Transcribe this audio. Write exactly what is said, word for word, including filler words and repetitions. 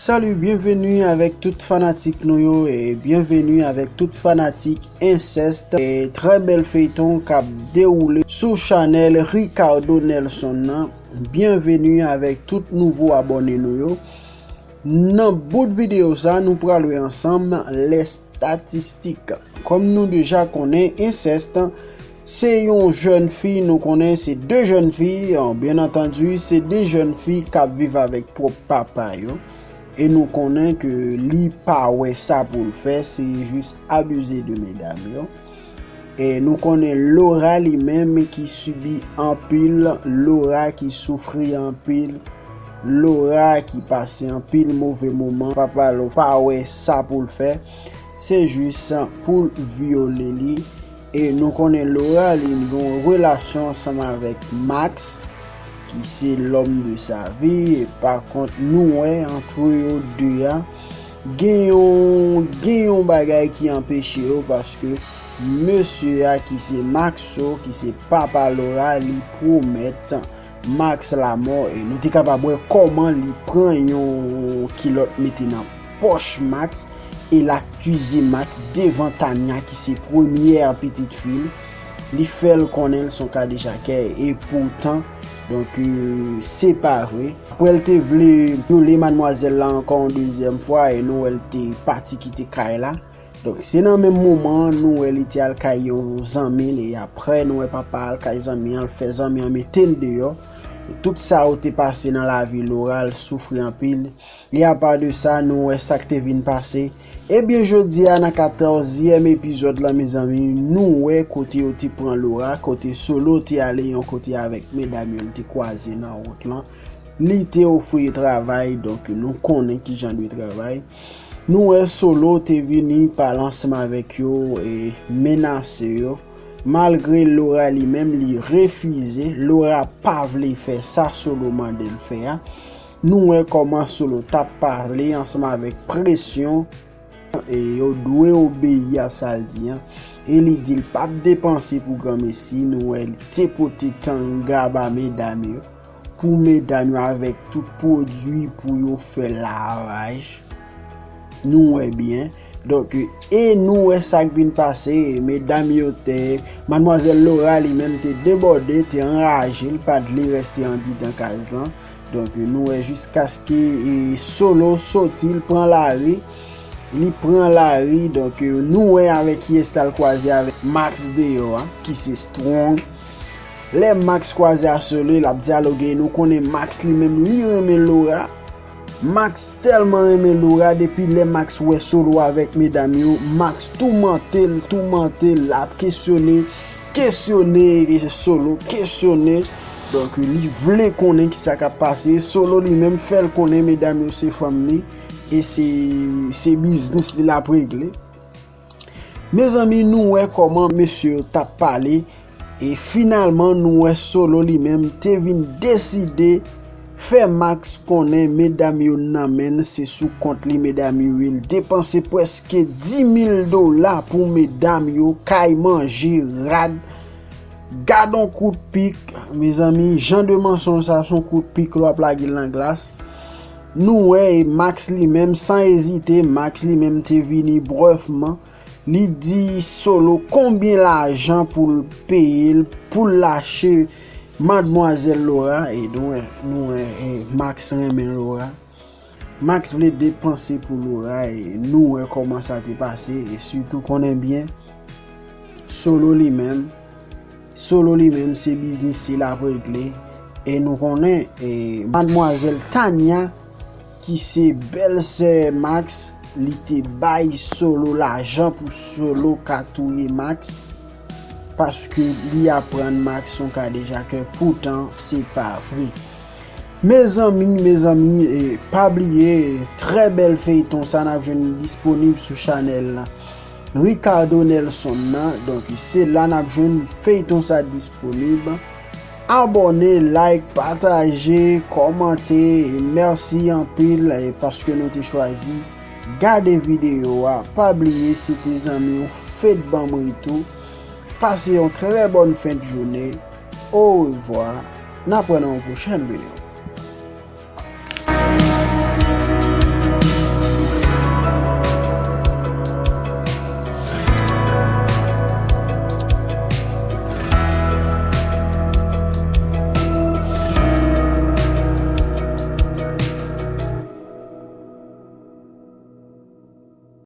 Salut, byenveni avèk tout fanatik nou yo e byenveni avèk tout fanatik Inceste. E trè bèl feyton k ap dewoule sou chanèl Ricardo Nelson nan. Byenveni avèk tout nouvo abòne nou yo. Nan bout videyo sa, nou pral wè ansanm lè statistik. Kòm nou deja konnen, Inceste se yon jèn fi, nou konnen se de jèn fi, byen antandi, se de jèn fi k ap viv avèk pwòp papa yo. E nou konnen ke li pa wè sa pou l fè, se jis abize de medam yo. E nou konnen Laura li menm ki sibi anpil, Laura ki soufri anpil, Laura ki pase anpil move moman, papa l pa wè sa pou l fè, se jis pou l vyole li. E nou konnen Laura li gen yon relasyon ansanm avèk Max, ki se l'homme de sa vie. E pa kont nou wè antre yo de a, gen yon, gen yon bagay ki anpeche yo, paske mesye a ki se Maxo, ki se papa Laura, li pwomèt Max lamò, e nou te kapab wè kòman li pran yon kilòt mete nan pòch Max, e l akize Max devan Tania ki se premyè pitit fi l. Li fè l konnen l se yon kadejakè, e poutan, donk, euh, se pa vre. Apre l te vle vyole madmwazèl la ankò yon dezyèm fwa, e nou wè l te pati kite kay la. Donk, se nan menm moman an, nou wè li te al kay yon zanmi l, e apre, nou wè papa al kay zanmi an, l fè zanmi an mete l deyò. Tout sa yo te pase nan lavi Laura, l soufri anpil. E apa de sa, nou wè sa k te vin pase. Ebyen, jodi a, nan katòzyèm epizòd la, mezanmi, nou wè kote yo te pran Laura, kote Solo te ale yon kote avèk medam yo, l te kwaze nan wout lan. Li te ofri travay, donk nou konnen ki jan de travay. Nou wè Solo te vini pale ansanm avèk yo e menase yo. Malgre Laura li menm li refize, Laura pa vle fè sa Solo mande l fè a. Nou wè kòman Solo t ap pale ansanm avèk presyon. E yo dwe obeyi a sa l di an. E li di l p ap depanse pou granmesi. Nou wè li te pote tanga ba medam yo, pou medam yo avèk tout pwodui pou yo fè lavaj. Nou wè byen. Donk, e nou wè sa k vin pase. Medam yo te, madmwazèl Laura li menm te debòde, te anraje, l pa t vle rèste andidan kaz lan. Donk, nou wè jiskaske, e, Solo soti, l pran lari. Li pran lari, donk, e, nou wè avèk kiyès l al kwaze avèk Max deyò a, ki se Strong. Lè Max kwaze a Solo, l ap dyaloge, nou konnen Max li menm, li renmen Laura. Max tèlman renmen Laura, depi lè Max wè Solo avèk medam yo, Max toumante l, toumante l, l ap kesyone, kesyone Solo, kesyone. Donk, li vle konnen ki sa k ap pase. Solo li menm fè l konnen medam yo se fanm li, e se, se biznis li l ap regle. Mezanmi, nou wè kòman mesye yo t ap pale, e finalman, nou wè Solo li menm te vin deside fè Max konnen medam yo nan men l, se sou kont li medam yo ye. L depanse prèske dis mil dola pou medam yo, kay, manje, rad. Gad on kout pik, mezanmi, jan de mansonj sa, se yon kout pik lè w ap lage l nan glas. Nou wè, e Max li menm, san ezite, Max li menm te vini brèvman. Li di Solo konbyen lajan pou l peye l, pou l lache madmwazèl Laura, e nou wè, nou wè, e Max renmen Laura. Max vle depanse pou Laura, e nou wè kòman sa te pase, e sitou konnen byen, Solo li menm, Solo li menm se biznis li l ap regle, e nou konnen, e madmwazèl Tanya, ki se bèlsè Max, li te bay Solo lajan pou Solo ka touye Max, paske li aprann Max se yon kadejakè, poutan se pa vre. Mezanmi, mezanmi, e, pa bliye, trè bèl feyton sa n ap jwenn disponib sou chanèl Ricardo Nelson nan. Donk, se la n ap jwenn feyton sa disponib. Abòne, like, pataje, kòmante. E mèsi anpil, e, paske nou te chwazi gade videyo a. Pa bliye, se te zanmi w, Fed Banm Ritou. Pase yon trè bòn fen de jounen. Orevwa. N ap wè nan yon pwochèn videyo.